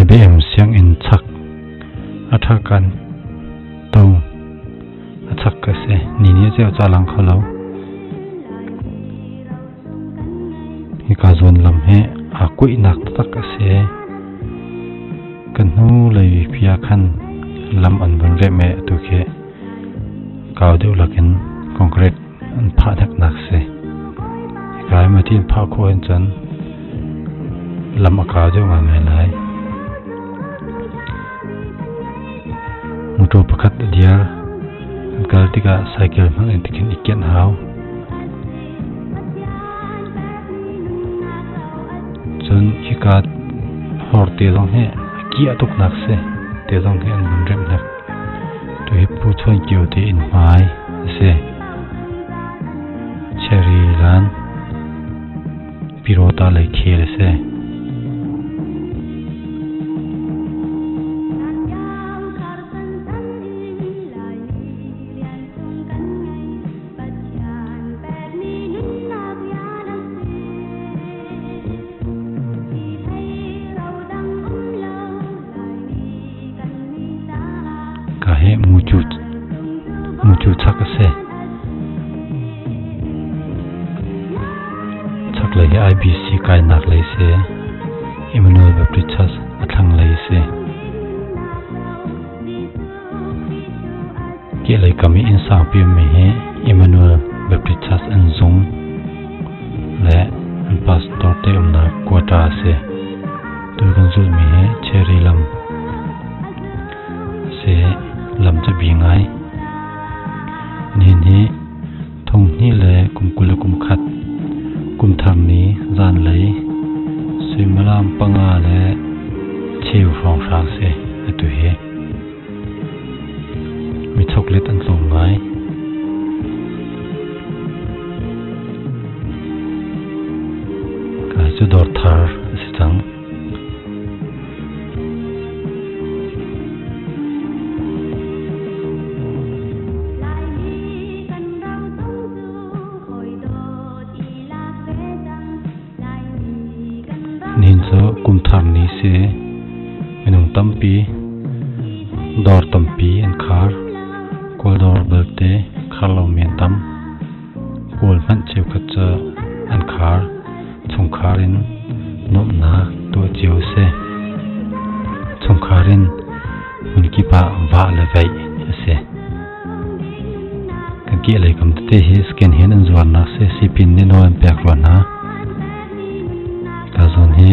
ABM sianginn chak a ṭhakan to a chak ka si. Ni nih a ceu ca lang kho lo. Hika zawn lam hi aa kuihnak taktak a si. Kan hnu lei pi ah khan lam an vun remh i atu khi kau deuh lakin concrete an phah hneknak a si. Hika hi mati an phah khawh hin cun lam a kau deuh ngaingai lai. Motor pakhat a dir. An kal tikah cycle hmang in tikhin i kianh hau. Cun hika hor te zong hi a kiah tuknak si. Te zong hi an vun remh hnek. Tu hi Pu Chawn Kio te inn hmai a si. Cherry lan Pirota lei khel a si. Ka hi mucu mucu chak a si. Chaklei hi IBC kainak lei si. Emmanuel Baptist Church a thlanglei si. Kehlei kam i inn sangpi ummi hi Emmanuel Baptist Church an zung le an pastor te umnak quarter a si. Tu kan zulhmi hi Cherry lam a si. Lam cu bi ngai. Nihin hi thong hnih le kum 20 le kum khat kum thar ni zanlei suimilam 5 le cheu hrawnghrang si atu hi. Mi choklet an tlawm ngai. Kai cu dawr thar a si cang. Nihin cu kum thar ni si. Minung tampi dawr tampi an khar. Kawl dawr belte khar lomi an tam. Kawl hmanh cheukhat cu an khar. Chungkhar in nuamhnak tuah cio a si. Chungkhar in hmunkip ah vah le veih a si. Kan kehlei kam tete hi scan hin an zuarnak si. Sipin nih nawl an pek rua hna. Ka zawn hi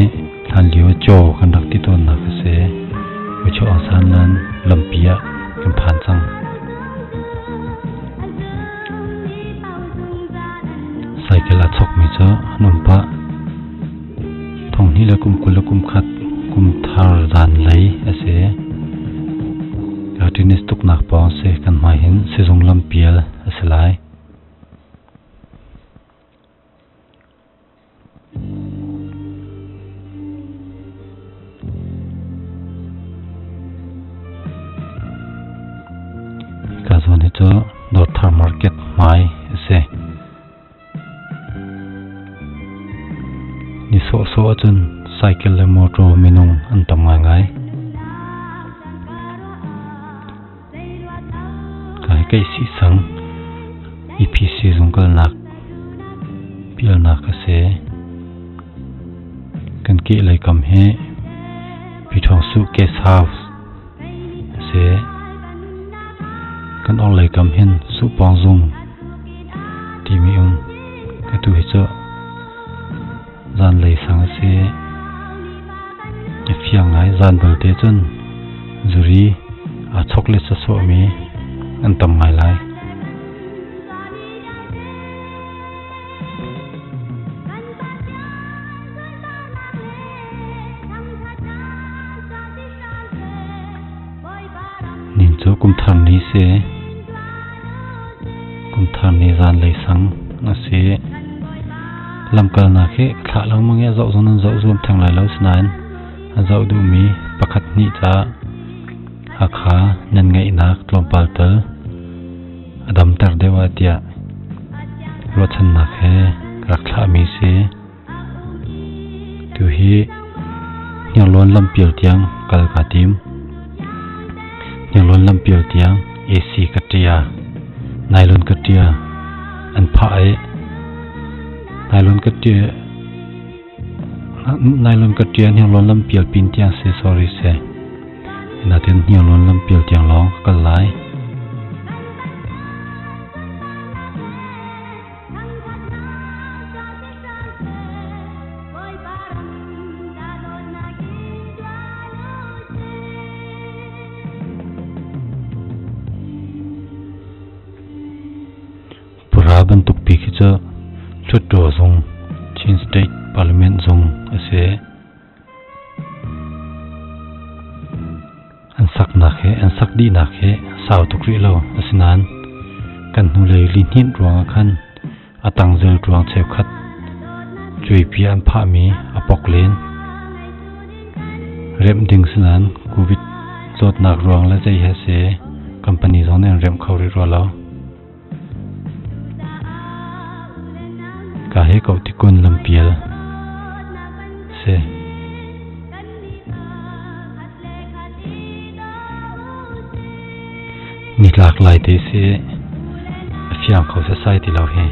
hlanlio caw kan rak ti tawnnak a si. Uicho Aung San lan lampi ah kan phan cang. Cycle a chokmi cu an um pah. Thong hnih le kum 20 le kum khat kum thar zanlei a si. Tennis tuknak pawng si kan hmai hin sizung lampial a si lai. Hika zawn hi cu Dawrthar Market hmai a si. Ni sawhsawh ahcun cycle le motor minung an tam ngaingai. Ka hi keisih sang EPC zung kalnak pialnak a si. Kan kehlei kam hi Pyithawngsuh Guest House a si. Kan orhlei kam hin Suhpawng zung timi um. Atu hi cu zanlei sang a si. A fiang ngai zan belte cun zuri aa chok le sasawhmi an tam ngai lai. Nin cu kum thar ni si. Kum thar ni zanlei sang a si. Lamkalnak hi thlah lengmang i a zoh zong nan zoh zuam theng lai lo sinain a zoh duhmi pakhat hnih caah Hakha nan ngeihnak tlawmpal tal a damter deuh ah tiah ruahchannak he rak thlahmi si. Tuhi Hniarlawn lampial tiang kal kaa tim. Hniarlawn lampial tiang AC ka ṭia. Nylon ka ṭia an phah i nylon ka ṭia nylon ka ṭia hniarlawn lampial pin tiang si sorry si. Natin hniarlawn lampial tiang lawng ka kal lai. Pura bantuk pi khi cu Hluttaw zung, Chin State Parliament zung a si. An saknak hi an sak dihnak hi sau tuk rih lo. Asinain kan hnulei lihninh ruangah khan a tangzel ruang cheukhat cuaipi an phahmi a pok len. Remh ding sinain COVID zawtnak ruang le zei he si company zong nih an remh kho rih rua lo. Ka he ko tikun lampial si. Nitlak lai te si a fiang kho sasai ti lo hi.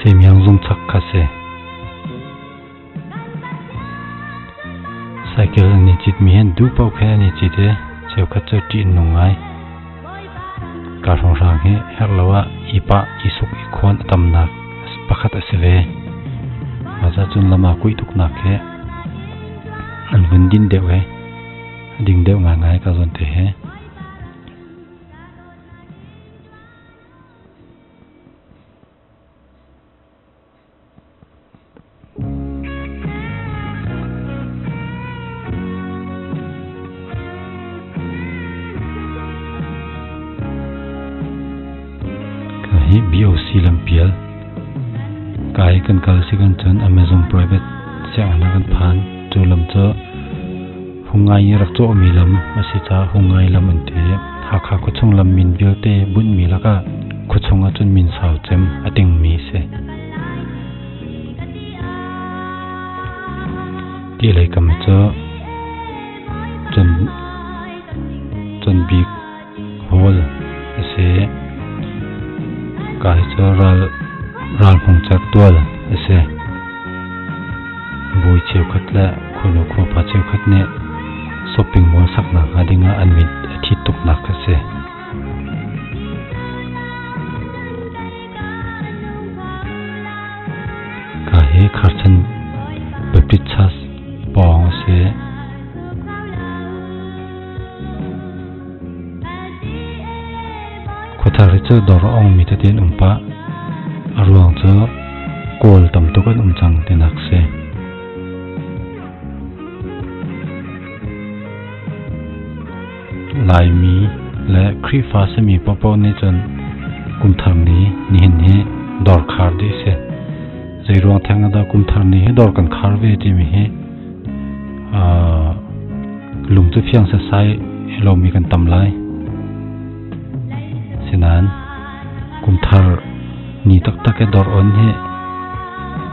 Semiang zung chak kha si. Cycle an i citmi hi duh paoh khin an i cit i cheukhat cu ṭih an nung ngai. Kaa hrawnghrang hi herh lo ah i pah, i suk, i khawn a tamnak pakhat a si ve. Mah cun lam aa kuih tuknak hi an vun din deuh i a ding deuh ngaingai ka zawn te hi. Hi BOC lampial kai kan kal si kan cun Amazon private sianginn ah kan phan. Cu lam cu Hungai i rak cawhmi lam a si caah Hungai lam an ti. Hakha khuachung lam min vialte bunhmi lakah khuachung ahcun min sau cem a tingmi a si. Ti lei kam cu Con Bik Hall a si. Ka hi cu ral hmung certual a si. Bawi cheukhat le khuanu khuapa cheukhat nih shopping mall saknak hnga dingah an mit a thit tuknak a si. Ka hi Kharchan Baptist Church pawng a si. Khuathar hi cu dawr a ongmi tete an um pah. A ruang cu Kawl tam tuk an um cang tinak si. Laimi le Khrihfa simi paohpaoh nih cun kumthar ni nihin hi dawr khar dih si. Zeiruang theng ah dah kumthar ni hi dawr kan khar ve timi hi lung cu fiang sasai lomi kan tam lai. Sinain kumthar ni taktak i dawr on hi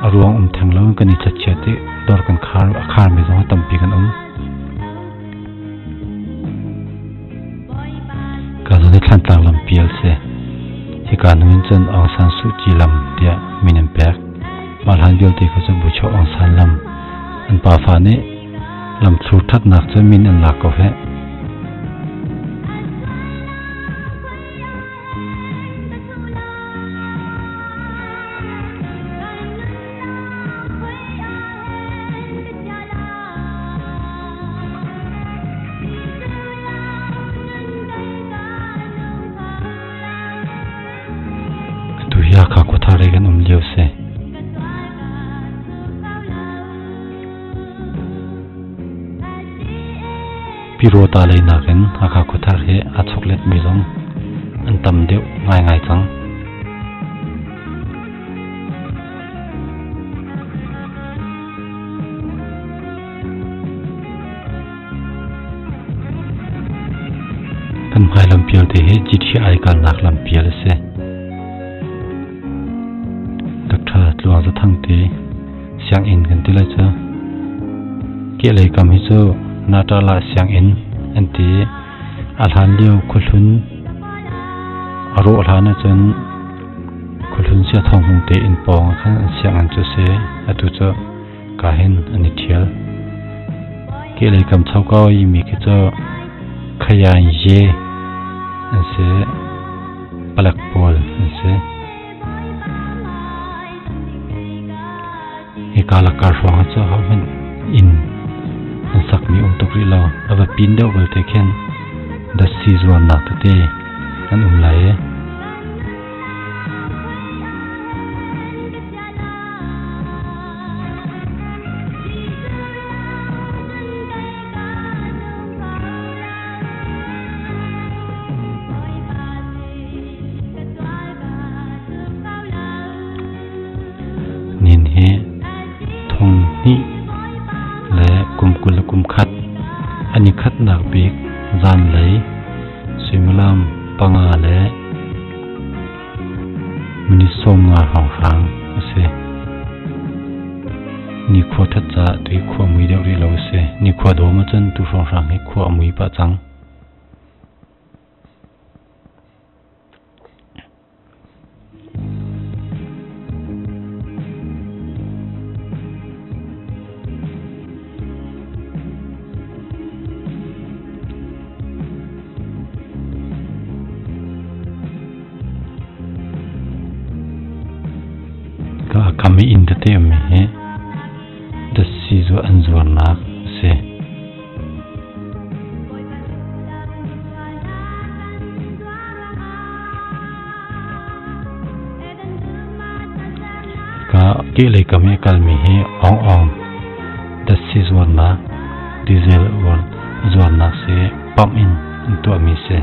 a ruang um theng lo kan i thlachiat i dawr kan khar a kharmi zong tampi kan um. Ka zawn hi Thlantlang lampi a si. Hika hnu in cun Aung San Suu Kyi lam tiah min an pek. Mah hlan vialte kha cu Buchoh Aung San lam. An pafa nih lamthlur ṭhatnak cu min an lak ko heh. Atu hi Hakha khuathar i kan um lio si. Pyirota lei nakin Hakha khuathar hi aa chokletmi zong an tam deuh ngaingai cang. Kan hmai lampial te hi GTI kalnak lampial a si. Myo Zathang te sianginn kan ti lai cu. Kehlei kam hi cu Natala sianginn an ti. A hlan lio khuahlun a rawh hlan ahcun khuahlun sia thawng hmung te inn pawng ah khan an sianginn cu a si. Atu cu ka hin an i ṭhial. Kehlei kam chokau i mi khi cu Khayan Ye an si. Palek pawl an si. Hika lakar hrawng ah cu hohmanh inn an sakmi um tuk rih lo. A va pin deuh belte khin datsi zuarnak tete an um lai i Nin hi thong hnih le kum 21 an i khatnak bik zanlei suimilam 5 le minute 15 hrawnghrang a si. Nikhua ṭhat caah tui khua mui deuh rih lo a si. Nikhua dawm ahcun tu hrawnghrang hi khua a mui pah cang. Ka a kam i inn tete ummi hi datsi zu an zuarnak a si. Ka kehlei kam i a kalmi hi Aung Aung datsi zuarnak diesel zuarnak si pump in an tuahmi si.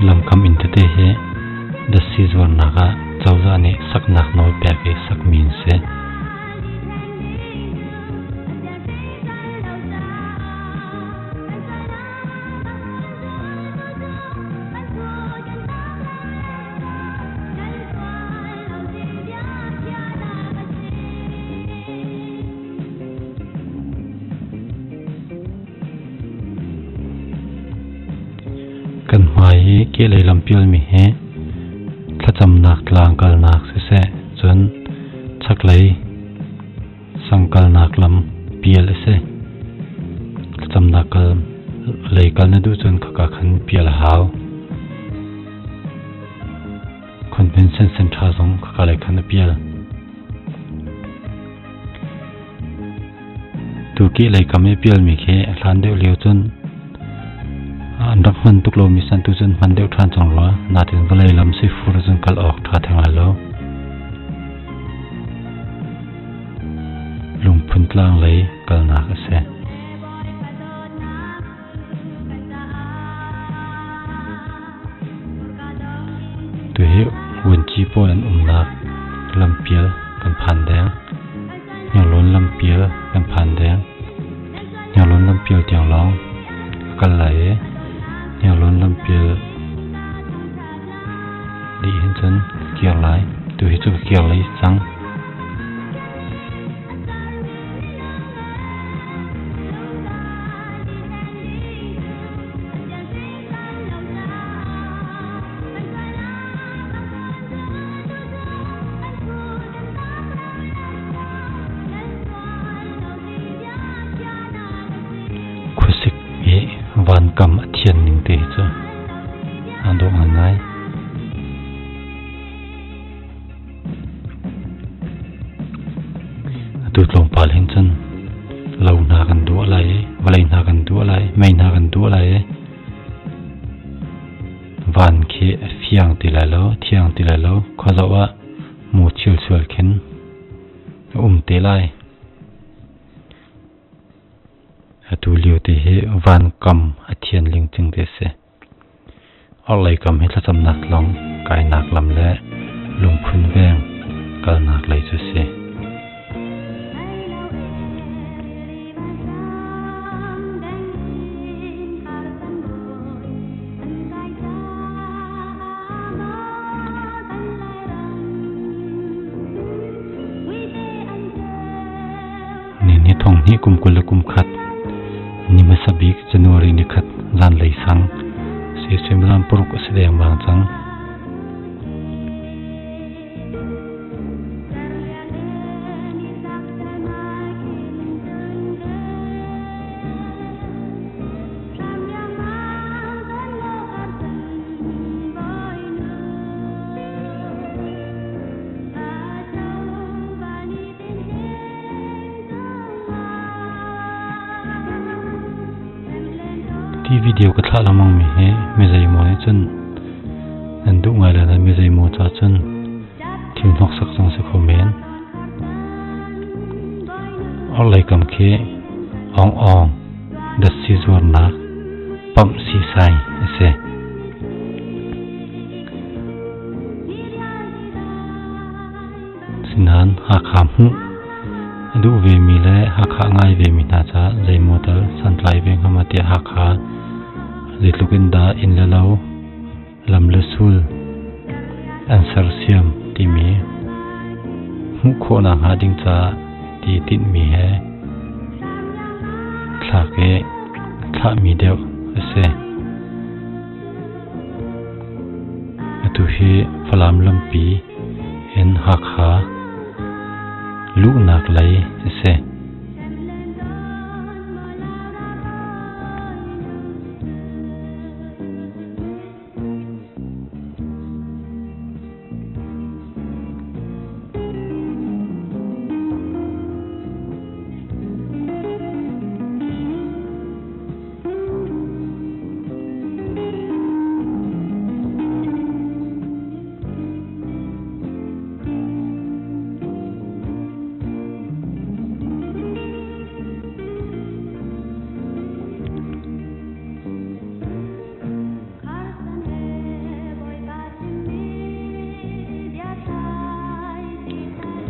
Lamkam inn tete hi datsi zuarnak ah cozah nih saknak nawl pek i sakmi an si. Kan hmai i kehlei lam pialmi hi thlacamnak tlang kalnak siseh, cun chaklei sang kalnak lam pial a si. Thlacamnak kal lei kal na duh cun khaka khan pial a hau. Convention Center zong khaka lei khan a pial. Tu kehlei kam i pialmi khi a hlan deuh lio cun an rak hman tuk lomi san tu cun hman deuh ṭhan cang rua. Natin vawlei lam sifur cun kal awk ṭha theng lai lo. Lungphun tlang lei kalnak a si. Tuhi vuanci pawl an umnak lampial kan phan deng. Hniarlawn lampial kan phan deng. Hniarlawn lampial tiang lawng ka kal lai i Hniarlawn lampial dih hin cun ka kir lai. Tuhi cu ka kir lei cang. Khuasik i vankam a thian ning te hi cu aa dawh ngaingai. Atu tlawmpal hin cun lo hna kan duah lai i vawlei hna kan duah lai, mei hna kan duah lai i van khi a fiang ti lai lo, thiang ti lai lo. Khua zoh ah mu chilchual khin a um te lai. Atu lio te hi vankam a thian lingcing te si. Orhlei kam hi thlacamnak tlawng kainak lam le lungphun veng kalnak lei cu si. Ni thong hnih kum 20 le kum khat ni hmasa bik January ni khat zanlei sang si suimilam 6 a si dengmang cang. Ti video ka thlah lengmang mi hi mi zeimaw nih cun nan duh ngai lai nain mi zeimaw ca cun thil hnoksak zong si kho men. Orhlei kam khi ong ong datsi zuarnak pump sisai a si. Sinain Hakha hmuh a duh vemi le Hakha a ngai vemi hna caah zeimaw tal santlai ve hnga maw tiah Hakha zeitluk in dah inn le lo, lam le sul an sersiam timi hmuh khawhnak hnga ding caah ti tinhmi he thlak i thlahmi deuh a si. Atu hi Falam lampi in Hakha luhnak lei a si.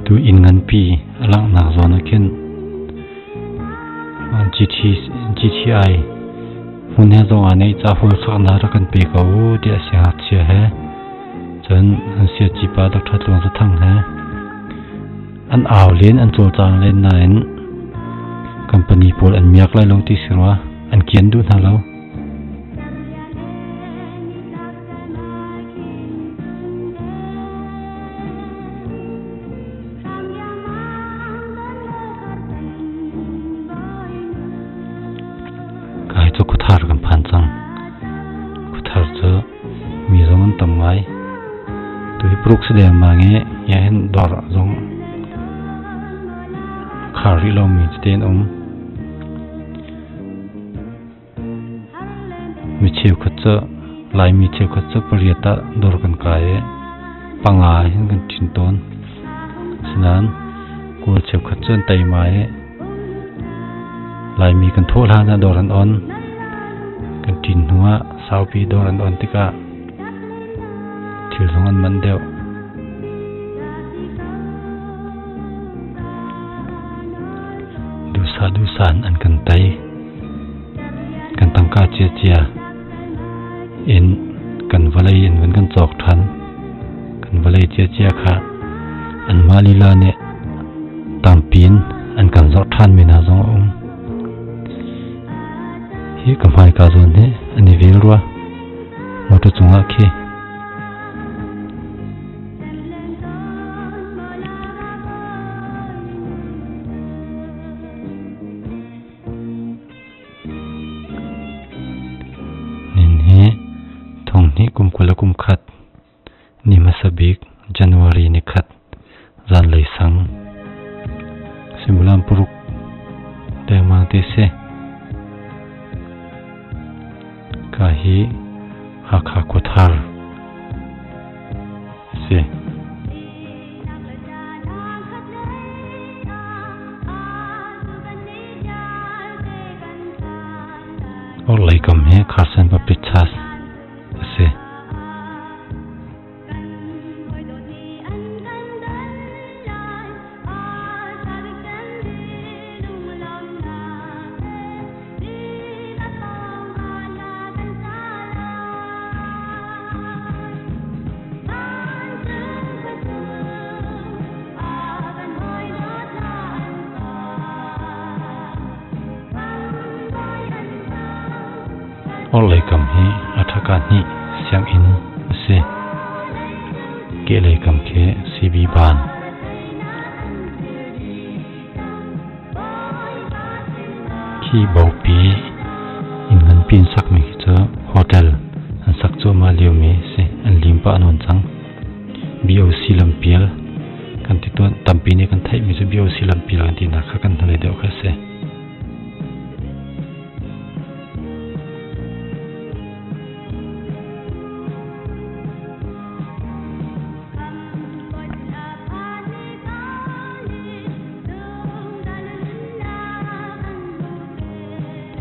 Tu inn nganpi a langhnak zawn ah khin GTI hmun he zong ah neih ca hawi khaknak rak kan pe ko u tiah siangngakchia he cun an siaci pa Dr. Tluang Za Thang he an au len an cawlcang len nain company pawl an miak lai lo ti si rua an kian duh hna lo. Kai cu khuathar kan phan cang. Khuathar cu mi zong an tam ngai. Tu hi pruk si dengmang i ya hin dawr zong khar rih lomi tete an um. Mi cheukhat cu Laimi cheukhat cu pariat ah dawr kan kai i panga hin kan ṭin tawn. Asinain Kawl cheukhat cu an teima i Laimi kan thawh hlan ah dawr an on. Kan ṭin hnu ah saupi dawr an on tikah thil zong an man deuh. Duhsah duhsah in an kan tei. Kan tangka ciacia in kan vawlei in van kan cawk ṭhan. Kan vawlei ciacia kha anmah lila nih tampi in an kan zorh ṭhanmi hna zong a um. Hi ka hmaika zawn hi an i vel rua. Motor cungah khi Nin hi thonghnih kum 20 le kum khat ni hmasa bik January ni khat zanlei sang suimilam 6 dengmang te si. Ka hi Hakha khuathar a si. kam hi Carson Baptist Church a si. Orhlei kam hi a ṭhaka hnih sianginn a si. Kehlei kam khi CB ban. Khi bawpi inn nganpi an sakmi khi cu hotel an sak cuahmah liomi a si. An lim pah nawn cang. BOC lampial kan ti tawn. Tampi nih kan theihmi cu BOC lampial kan tinak kha kan hnulei deuh kha a si.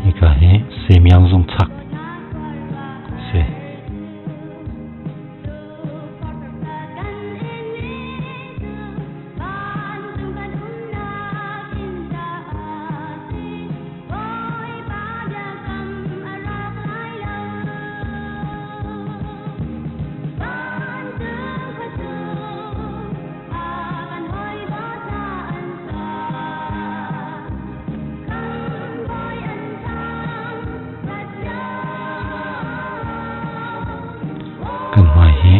Hika hi Semiang zung chak si. Kan hmai hi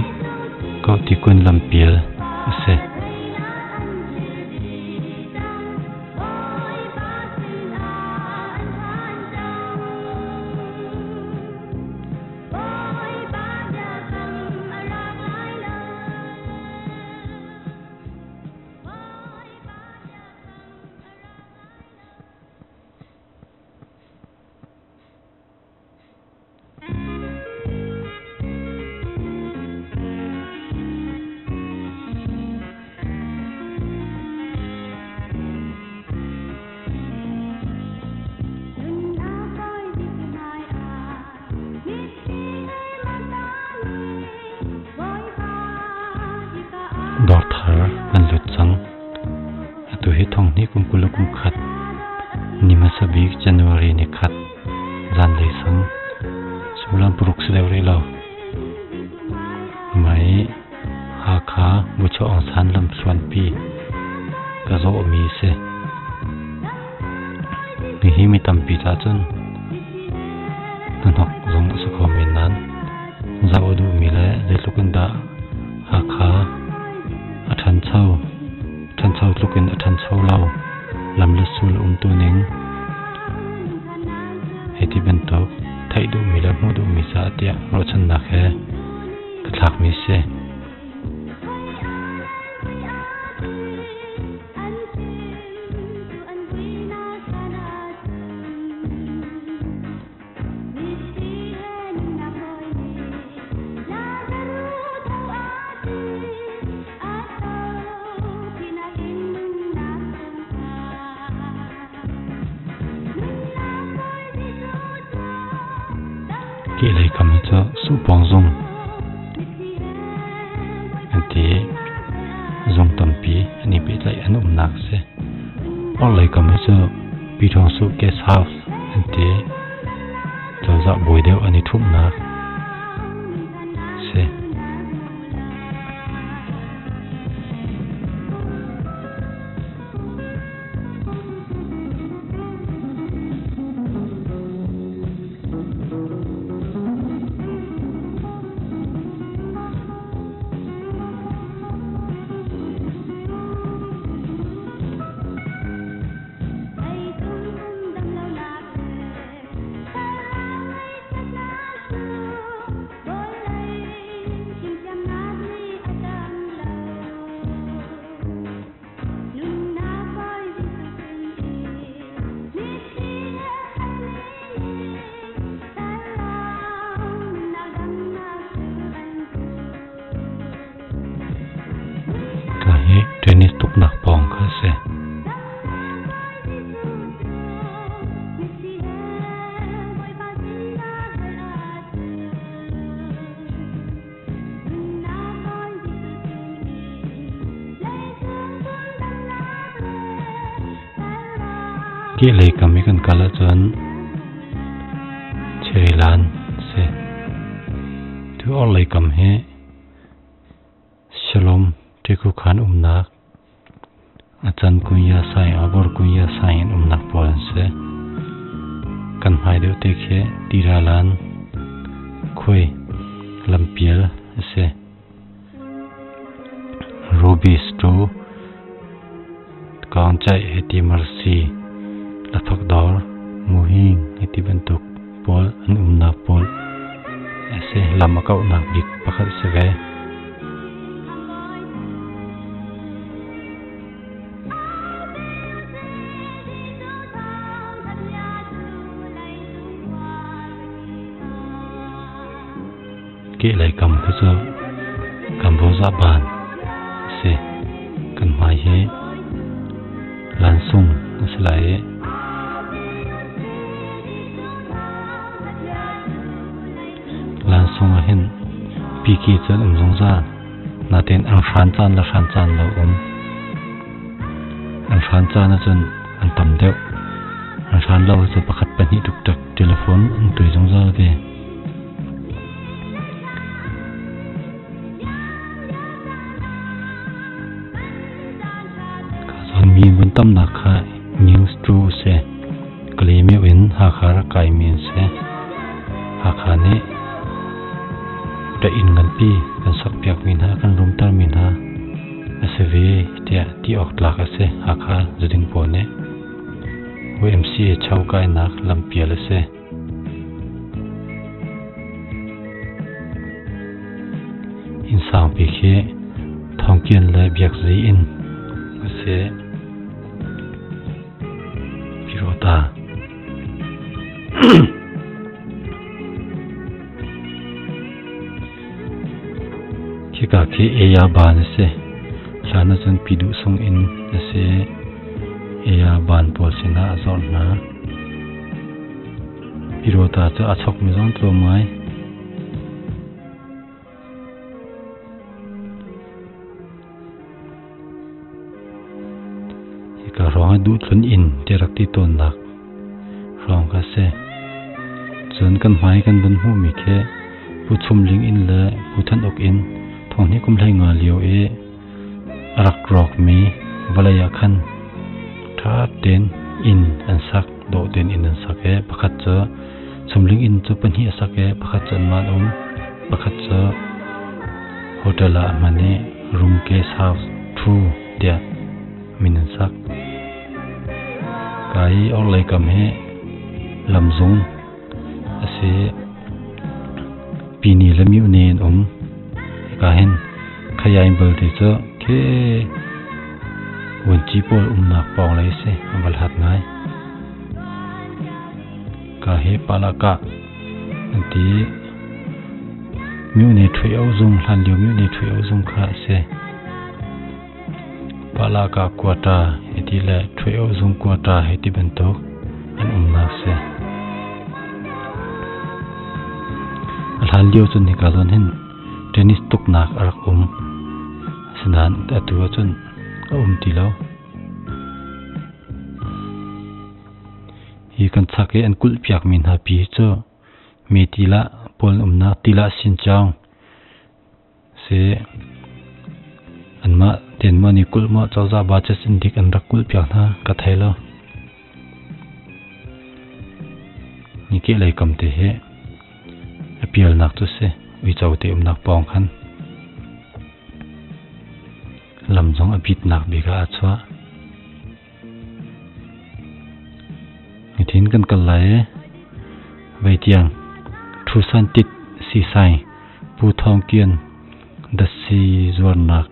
Kohtikun lampial a si. Dawr thar kan lut cang. Atu hi thonghnih kum 20 le kum khat ni hmasa bik January ni khat zanlei sang suimilam paruk si deuh rih lo. Mei Hakha Buchaw Aung San lamthluanpi ka zawhmi a si. Hihi mi tampi caah cun hnahnok zong a si kho men nain zoh a duhmi le zeitluk in dah Hakha a ṭhancho, ṭhancho tluk in a ṭhancho lo, lam le sul umtu ning hei ti bantuk theih duhmi le hmuh duhmi caah tiah ruahchannak he ka thlakmi a si. Kehlei kam hi cu suhpawng zung an ti i zung tampi an i pehtlaih an umnak a si. Orhlei kam hi cu Pyithawngsuh Guest House an ti i cozah bawi deuh an i ṭhumhnak a si. Ka hi tennis tuknak pawng kha a si. Kehlei kam i kan kal ahcun Cherilan a si. Tu orhlei kam hi Shalom Ṭikukhan umnak, a can Kunya Sai, Abor Kunya Sai in umnak pawl an si. Kan hmai deuh te khi Tiralan khuai lampial a si. Ruby Stew, Kaungcaih hiti Mercy, Laphak dawr, Muhing hiti bantuk pawl an umnak pawl a si. Lam a kauhnak bik pakhat a si ve. Kehlei kam khi cu Kamboza ban a si. Kan hmai hi lansung a si lai i lansung ah hin piki cu an um zungzal. Natein an hran caan le hran caan lo um. An hran caan ahcun an tam deuh. An hran lo cu pakhat pahnih ṭukṭek telephone an tui zungzal ve. Mi vun tamnak kha news true a si. Kalaymyo in Hakha rak kaimi an si. Hakha nih inn nganpi kan sakpiakmi hna, kan rumtermi hna a si ve tiah ti awk tlak a si. Hakha zuding pawl nih YMCA cho kainak lampial a si. Inn sangpi khi Thawngkian le Biakzi inn a si. Pirota. Khika khi Eya ban a si. Hlan ahcun Pi Duh Sung inn a si. Eya ban pawl sinah a zawrh hna. Pirota cu a chokmi zong tlawm ngai. Hika hrawng hi duhtlun inn ti rak ti tawnnak hrawng kha si. Cun kan hmai kan vun hmuhmi khi Pu Chum Ling inn le Pu Than Uk inn thonghnih kum 15 lio i a rak rawkmi vawlei ah khan ṭha tein inn an sak, dawh tein inn an sak i pakhat cu Chumling inn cu pahnih a sak i pakhat cu anmah an um, pakhat cu hotel ah a hman i Room Guest House Two tiah min an sak. Ka i orhlei kam hi lamzung a si. Pini le Myone an um. Hika hin Khayain balte cu khi vuanci pawl umnak pawng lei a si. An va hlat ngai. Ka hi Palakah an ti. Myone Ṭhui Zung hlanlio Myone Ṭhui Zung kha a si. Palakah quarter hei ti le Ṭhui Zung quarter hei ti bantuk an umnak a si. A hlanlio cun hika zawn hin tennis tuknak a rak um. Asinain atu ahcun a um ti lo. Hi kan chak i an kulhpiakmi hna pi cu mi tilah pawl an umnak tilah sincaung si. Anmah tein maw nih kulh maw cozah budget in dik an rak kulhpiak hna ka thei lo. Ni kehlei kam te hi a pialnak cu si uico te umnak pawng khan lam zong a bitnak bik ah a chuah. Nitin kan kal lai i veitiang Ṭhusan tit sisai Pu Thawng Kian datsi zuarnak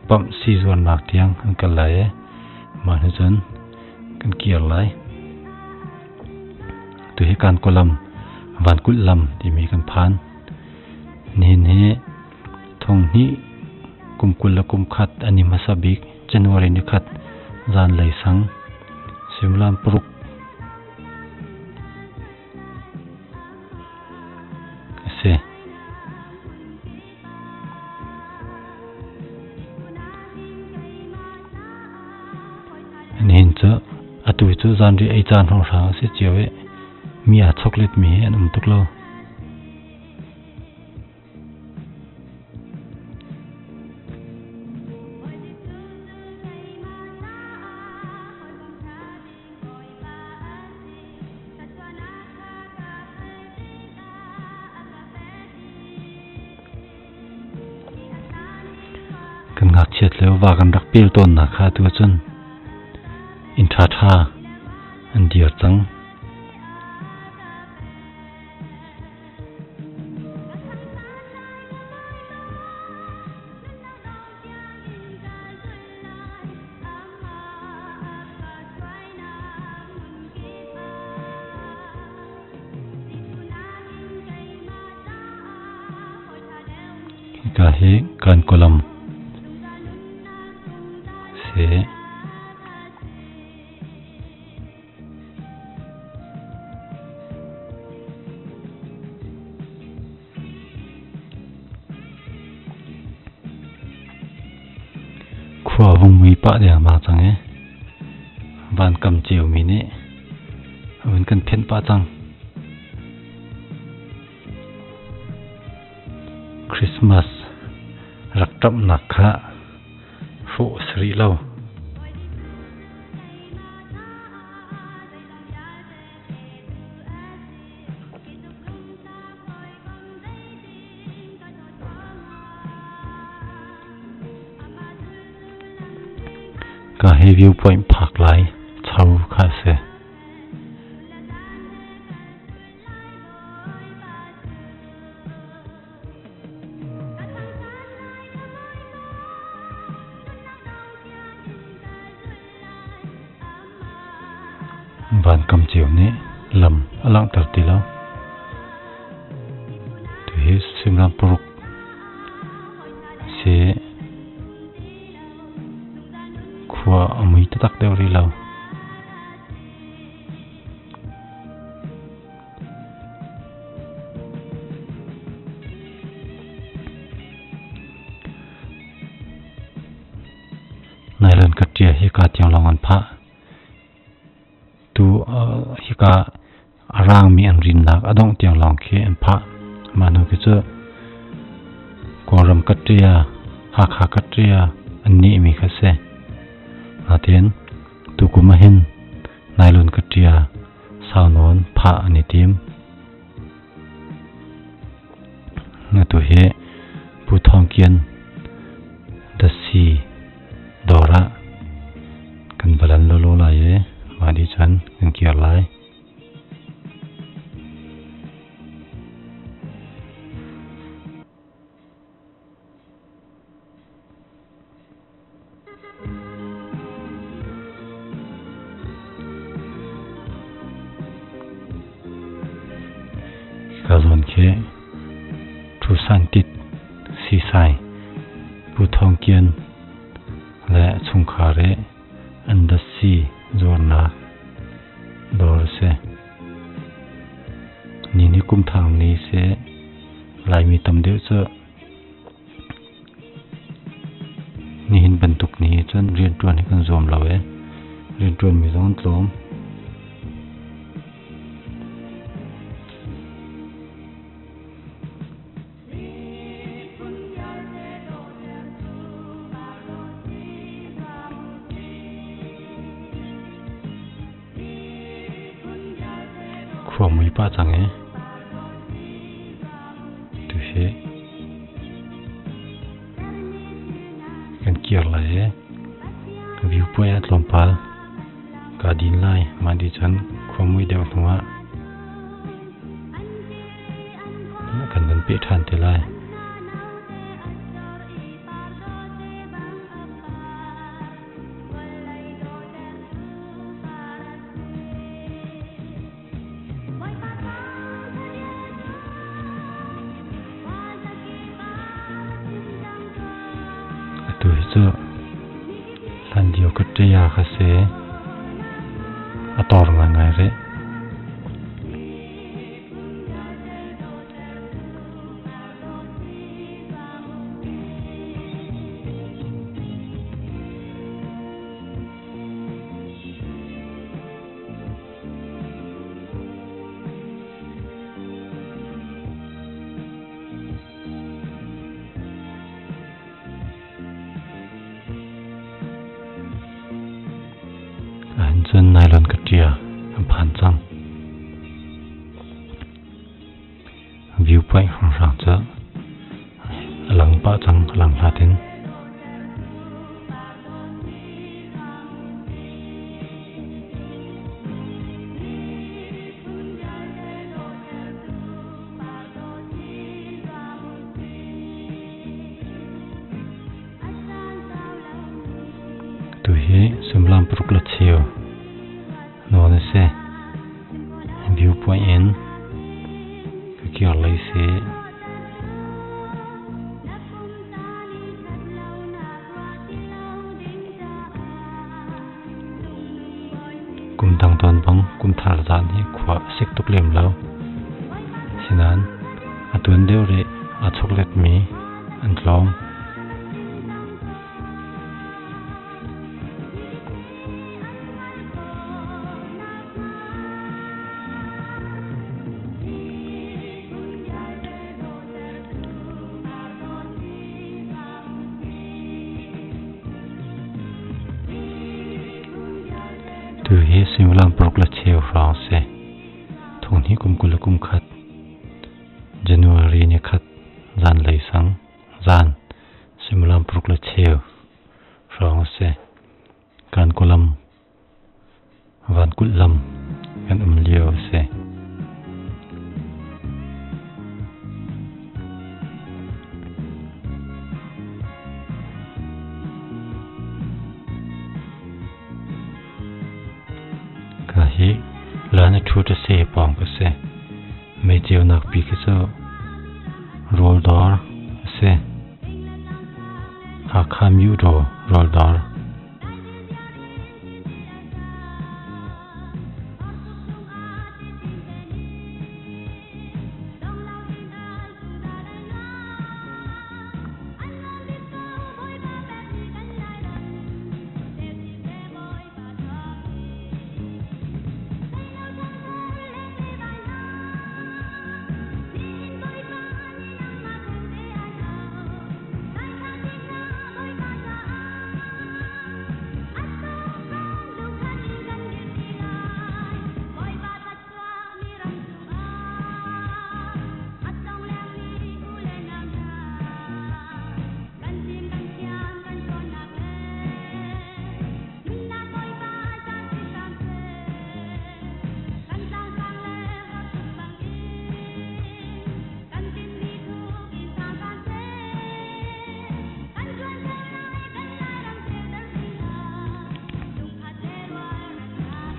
pump si zuarnak tiang kan kal lai i mah hnu cun kan kir lai. Tuhi kan kawlam Vankulh lam timi kan phan. Nihin hi thong hnih kum 21 an i hmasa bik January ni khat zanlei sang suimilam 6 a si. Nihin cu Atu cu zanriah ei caan hrawnghrang a si cio i mi aa choklet mi hi an um tuk lo. Kan ngakchiat lio va kan rak pel tawnnak kha atu ahcun inn ṭhaṭha an dir cang. Hika hi kan kawlam si. Khua vung mui pah dengmang cang i vankam ceumi nih a vun kan phenh pah cang. Christmas rak ṭamhnak kha hrawh a si rih lo. Ka hi viewpoint phak lai cho kha a si. Vankam cio nih lam a langhter ti lo. Tuhi suimilam paruk a si. Khua a mui taktak deuh rih lo. Nylon ka ṭia hika tiang lawng an phah. Tu hika a raangmi an rinnak a dongh tiang lawng khi an phah. Mah hnu khi cu Kawlram ka ṭia, Hakha ka ṭia an nehmi kha si. Nain tukum ahhin nylon ka ṭia sau nawn phah an i tim. Atu hi Pu Thawng Kian dasi dawr ah kan va lan lawlaw lai i mah dih cun kan kir lai. Hika zawn khi Ṭhusantit Sisai Pu Thawng Kian le chungkhar i an datsi zuarnak dawr a si. Ni ni kum thang ni si Laimi tam deuh cu Nihin bantuk ni hi cun rianṭuan hi kan zuam lo i rianṭuanmi zong an tlawm. Khua mui pah cang i tuhi kan kir lai i viewpoint ah tlawmpal kaa din lai. Mah dih cun khua mui deuh hnu ah kan van peh ṭhan te lai. Atu hi cu hlanlio ka ṭia kha si. A tor ngaingai rih. Ahhin cun nylon ka ṭia an phan cang. Viewpoint hrawnghrang cu a lang pah cang, a lang hlat in. Tuhi suimilam paruk le cheu nawn a si. Viewpoint in ka kir lei si. Kum dang tawn bang kum thar zan hi khua a sik tuk lem lo. Sinain a tuan deuh rih aa chokletmi an tlawm. Tu hi suimilam paruk le cheu hrawng a si. Thonghnih kum 20 le kum khat January ni khat zanlei sang zan suimilam paruk le cheu hrawng a si. Kan kulam van kulh lam kan um lio a si. Ka hi lan a ṭhu ta se pawng ka si. Mei ceunak pi khi cu rawl dawr a si. Hakha Myudaw rawl dawr.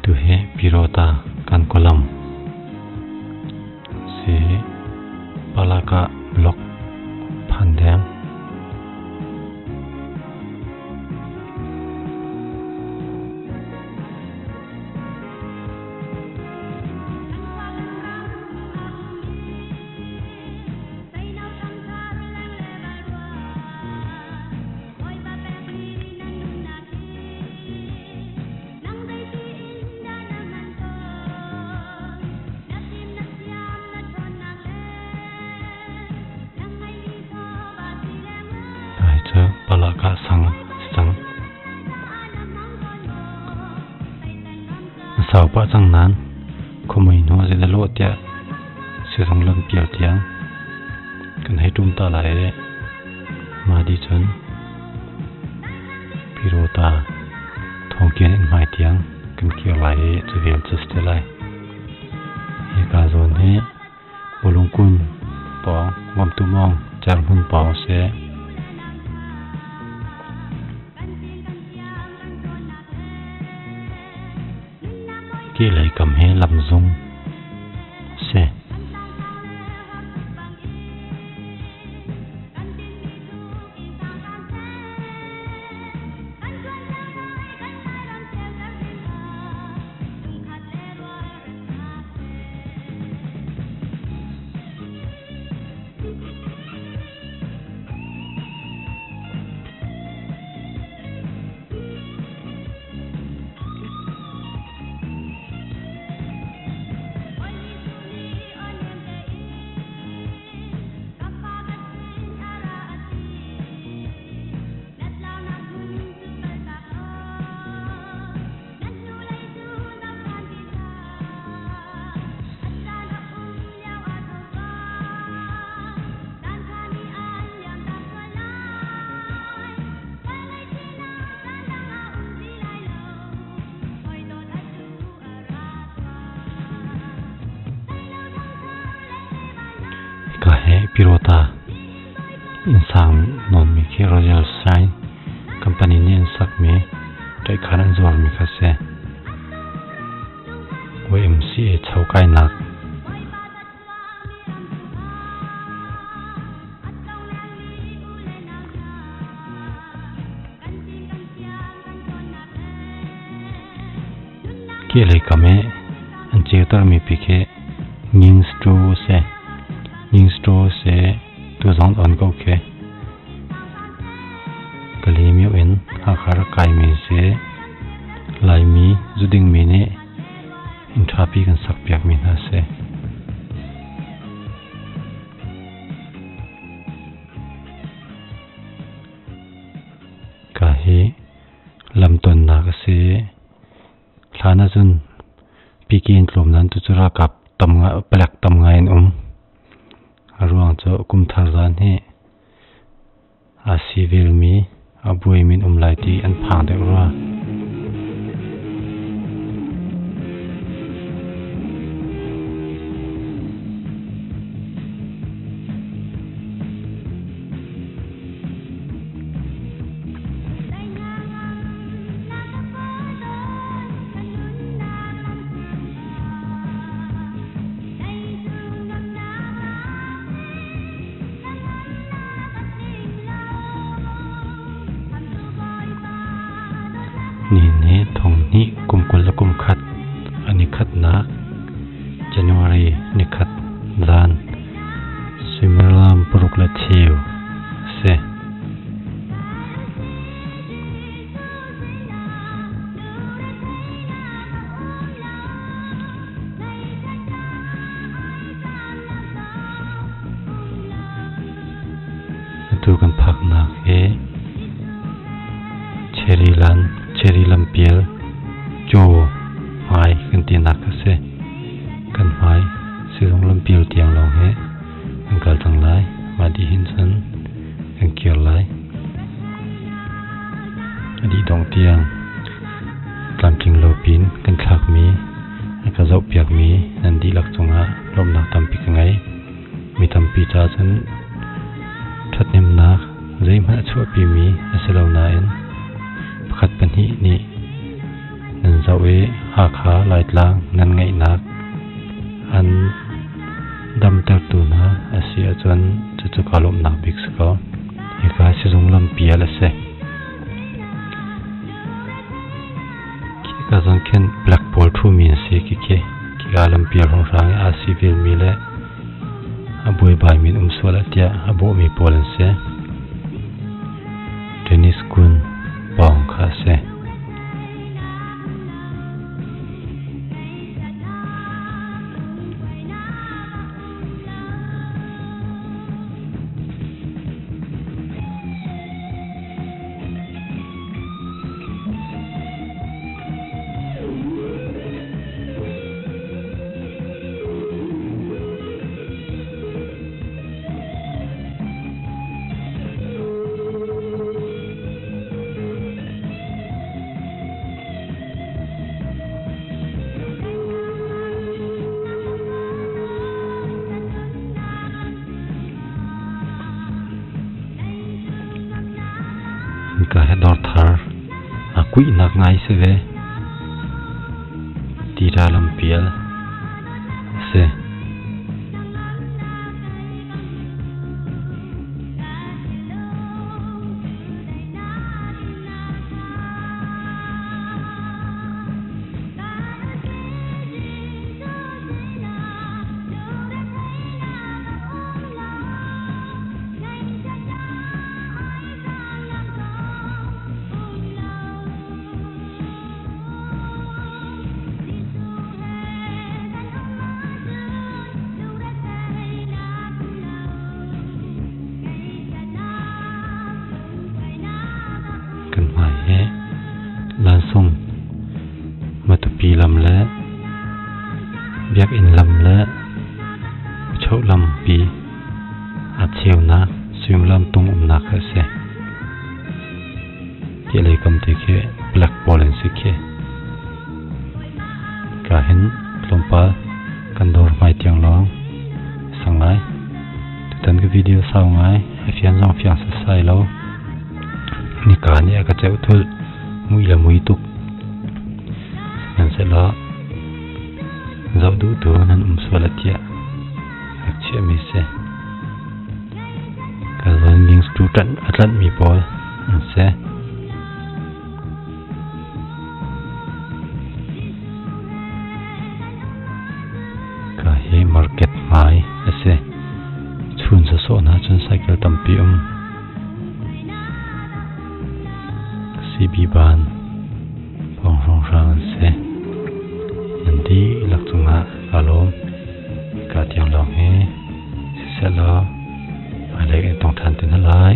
Tuhi Pirota kan kolam si Palaka block phan deng. Hi cu Palaka sang si cang. A sau pah cang nain khuamui hnu ah zeidah lawh tiah sizung lam pial tiang kan hei ṭum ta lai i mah dih cun Pirota thawngkian inn hmai tiang kan kir lai i cuvel cu si te lai. Hika zawn hi Bawlungkun pawng Vomtumawng cerhmun pawng a si. Kehlei kam hi lamzung a si. he Pirota innsang nawnmi khi Royal Sign company nih an sakmi ṭaihkhan an zuarmi kha a si. YMCA cho kainak. Kehlei kam i an ceutermi pi khi Ngingstro a si. Ngingstro a si. Tu zong on ko khi. Kalaymyo in Hakha rak kaimi an si. Laimi zudingmi nih inn ṭhapi kan sakpiakmi hna a si. Ka hi lamtonnak a si. Hlan ahcun piki in tlawm nain tucu ralkap tam ngai, palek tam ngai an um. A ruang cu kum thar zan hi aa sivilmi, a buaimi an um lai ti an phang deuh rua. Nihin hi thonghnih kum 21 a nikhatnak January nikhat zan suimilam 6 le cheu a si. Atu kan phaknak hi Cherry Lan, Cherry Lampial, Caw hmai kan tinak a si. Kan hmai sizung lampial tiang lawng hi kan kal cang lai. Mah dih hin cun kan kir lai. A dih dongh tiang tlamtling lo pin kan thlakmi, a ka zohpiakmi nan dihlak cungah lawmhnak tampi ka ngei. Mi tampi ca cun ṭhathnemnak zeihmanh a chuahpimi a si lo nain pakhat pahnih nih nan zoh i Hakha Laitlang nan ngaihnak an damtertu hna a si ahcun cucu kaa lawmhnak bik si ko. Hika sizung lampial a si. Khika zong khin black pawl ṭhumi an si khikhi. Khika lampial hrawnghrang i aa sivilmi le a buaibaimi an um sual ah tiah a bawhmi pawl an si. Tennis kun pawng kha a si. Hika hi dawr thar aa kuihnak ngai si ve. Tira lampial a si. Kan hmai hi lansung Matupi lam le Biakinn lam le Uchoh lampi aa cheunak suimilam tung umnak kha a si. Kehlei kam te khi black pawl an si khi. Ka hin tlawmpal kan dawr hmai tiang lawng sang lai. Tutan ka video sau ngai, a fian zong fiang sasai lo. Nika nih a ka ceuh thulh, mui le mui tuk. Sihmanhsehlaw zoh duhtu nan um sual a tiah rak chiahmi si. Ka zawn wings tu ṭanh a tlanhmi pawl an si. Ka hi market hmai a si. Chun sawsawh hna cun cycle tampi um. CB ban pawng hrawnghrang an si. Nan dihlak cungah kaa lawm. Ka tiang lawng hi siseh law hmailei kan tong ṭhan te hna lai.